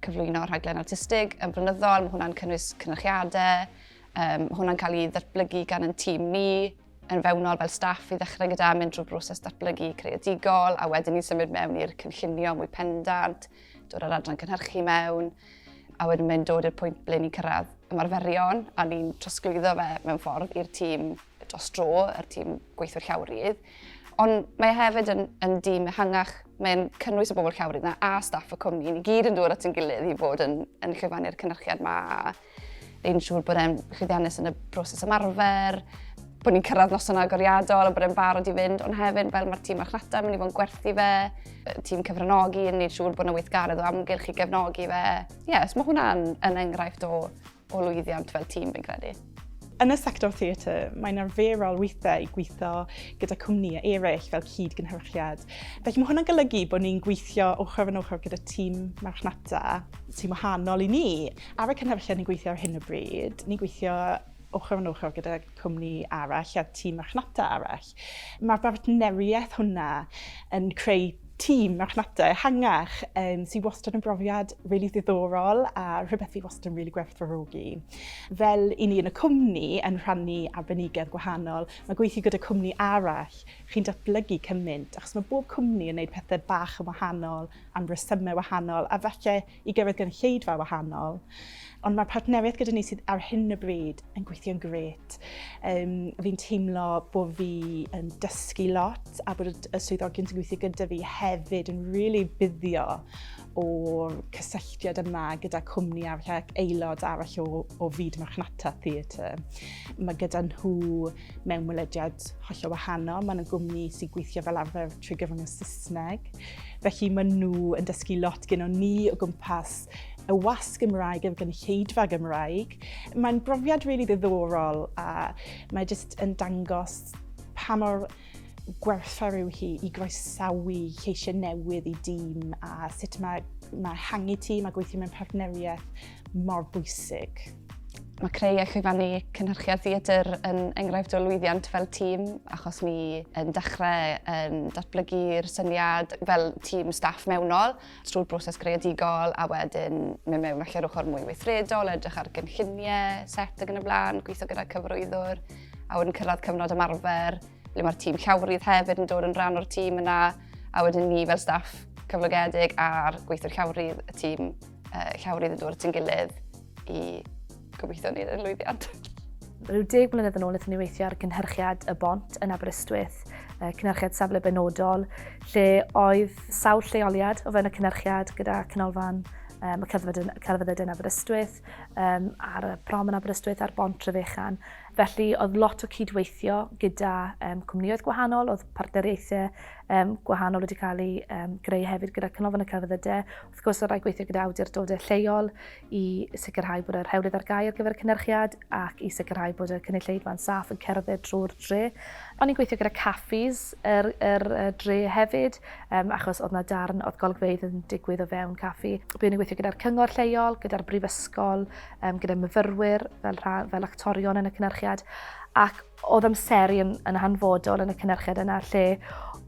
cyflwyno rhaglen artistig yn flynyddol, mae hwnna'n cynnwys cynyrchiadau, mae hwnna'n cael ei ddatblygu gan ein tîm ni yn fewnol fel staff i ddechrau gyda, mynd drwy broses datblygu creadigol a wedyn ni'n symud mewn i'r cynllunio mwy pendant, dod â'r adran cynhyrchu mewn, a wedyn mae'n dod i'r pwynt ble ni'n cyrraedd ymarferion a ni'n trosglwyddo fe mewn ffordd i'r tîm dros dro, yr tîm gweithwyr llawrydd. Ond mae e hefyd yn, yn dîm ehangach, mae'n cynnwys y bobl llawrydd yna a staff y cwmni. Ni gyd yn dod at ein gilydd i fod yn, yn llwyfannu'r cynhyrchiad ma a neud yn siŵr bod e'n llwyddiannus yn y broses ymarfer, bod ni'n cyrraedd noson agoriadol a bod e'n barod i fynd, ond hefyd fel mae'r tîm marchnata yn mynd i fod yn gwerthu fe, tîm cyfranogi yn neud siŵr bod yna weithgaredd o amgylch i gefnogi fe. Ie, yeah, so mae hwnna'n yn enghraifft o, o lwyddiant fel tîm fi'n credu. Yn y sector theatr, mae'n arferol weithiau i gweithio gyda cwmnïau eraill fel cyd-gynhyrchiad. Felly mae hwnna'n golygu bod ni'n gweithio ochr yn ochr gyda tîm marchnata sy'n wahanol i ni. Ar y cynhyrchiad ni'n gweithio ar hyn o bryd, ni'n gweithio ochr yn ochr gyda cwmni arall a tîm marchnata arall. Mae'r bartneriaeth hwnna yn creu tîm marchnata ehangach um, sydd wastad yn brofiad really ddiddorol a rhywbeth fi wastad yn really gwerthfawrogi. Fel i ni yn y cwmni yn rhannu arbenigedd gwahanol, mae gweithio gyda cwmni arall, chi'n datblygu cymaint, achos mae bob cwmni yn gwneud pethau bach yn wahanol, am resymau wahanol, a falle i gyrraedd gynulleidfa wahanol. Ond mae'r partneriaeth gyda ni sydd ar hyn o bryd yn gweithio'n grêt. Um, fi'n teimlo bod fi yn dysgu lot a bod y swyddogion sy'n gweithio gyda fi hefyd yn really buddio o'r cysylltiad yma gyda cwmni arall ac aelod arall o, o fyd marchnata theatr. Mae gyda nhw mewnwelediad hollol wahanol. Maen nhw'n gwmni sy'n gweithio fel arfer trwy gyfrwng y Saesneg. Felly maen nhw yn dysgu lot gyda ni o gwmpas y wasg Gymraeg a'r gynulleidfa Gymraeg. Mae'n brofiad rili really ddiddorol a mae jyst yn dangos pa mor gwerthfawr yw hi i groesawu lleisiau newydd i dîm a sut mae, mae hangu tîm a gweithio mewn partneriaeth mor bwysig. Mae creu a llwyfannu cynhyrchiad theatr yn enghraifft o lwyddiant fel tîm, achos ni yn dechrau yn datblygu'r syniad fel tîm staff mewnol trwy'r broses greadigol a wedyn mynd mewn allan ochr mwy weithredol, edrych ar gynlluniau, set ac yn y blaen, gweithio gyda cyfarwyddwr, a wedyn cyrraedd cyfnod ymarfer ble mae'r tîm llawrydd hefyd yn dod yn rhan o'r tîm yna, a wedyn ni fel staff cyflogedig a'r gweithwyr llawrydd, y tîm llawrydd yn dod at ein gilydd i gobeithio wneud yn lwyddiant. Rhyw deg mlynedd yn ôl, wnaethon ni weithio ar gynhyrchiad Y Bont yn Aberystwyth, cynhyrchiad safle benodol, lle oedd sawl lleoliad o fewn y cynhyrchiad gyda canolfan um, y celfyddydau yn Aberystwyth, um, ar y prom yn Aberystwyth, ar Bont Trefechan. Felly oedd lot o cydweithio gyda um, cwmnïoedd gwahanol, oedd partneriaethau um, gwahanol wedi cael eu um, greu hefyd gyda Canolfan y Celfyddydau. Wrth gwrs, oedd rhaid gweithio gyda awdurdodau lleol i sicrhau bod yr hewlydd ar gau ar gyfer y cynhyrchiad ac i sicrhau bod y cynulleidfa'n saff yn cerdded drwy'r dre. O'n i'n gweithio gyda caffis yr, yr, yr dre hefyd, um, achos oedd na darn, oedd golygfeydd yn digwydd o fewn caffi. Buon ni'n gweithio gyda'r cyngor lleol, gyda'r brifysgol, um, gyda myfyrwyr fel, fel actorion yn y cynhyrchiad, ac oedd amseru yn, yn hanfodol yn y cynhyrchiad yna lle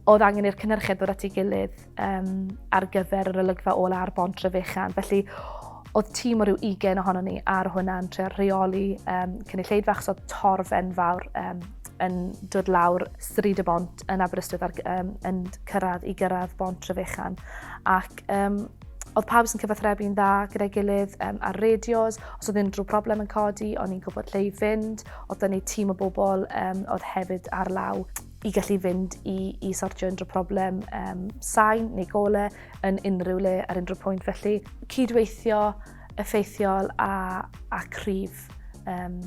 oedd angen i'r cynhyrchiad ddod at ei gilydd um, ar gyfer yr olygfa ola ar Bont Trefechan. Felly oedd tîm o ryw 20 ohono ni ar hwnna'n trio rheoli um, cynulleidfa achos oedd torf enfawr um, yn dod lawr stryd y bont yn Aberystwyth ar, um, yn cyrraedd i gyrraedd Bont Trefechan. Ac um, oedd pawb sy'n cyfathrebu'n dda gyda'i gilydd um, ar radios, os oedd unrhyw broblem yn codi, o'n i'n gwybod lle i fynd, oedd dyn ni tîm o bobl um, oedd hefyd ar law i gallu fynd i, i sortio unrhyw problem um, sain neu gole yn unrhyw le ar unrhyw pwynt. Felly cydweithio effeithiol a, a cryf um,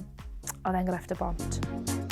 oedd enghraifft y bont.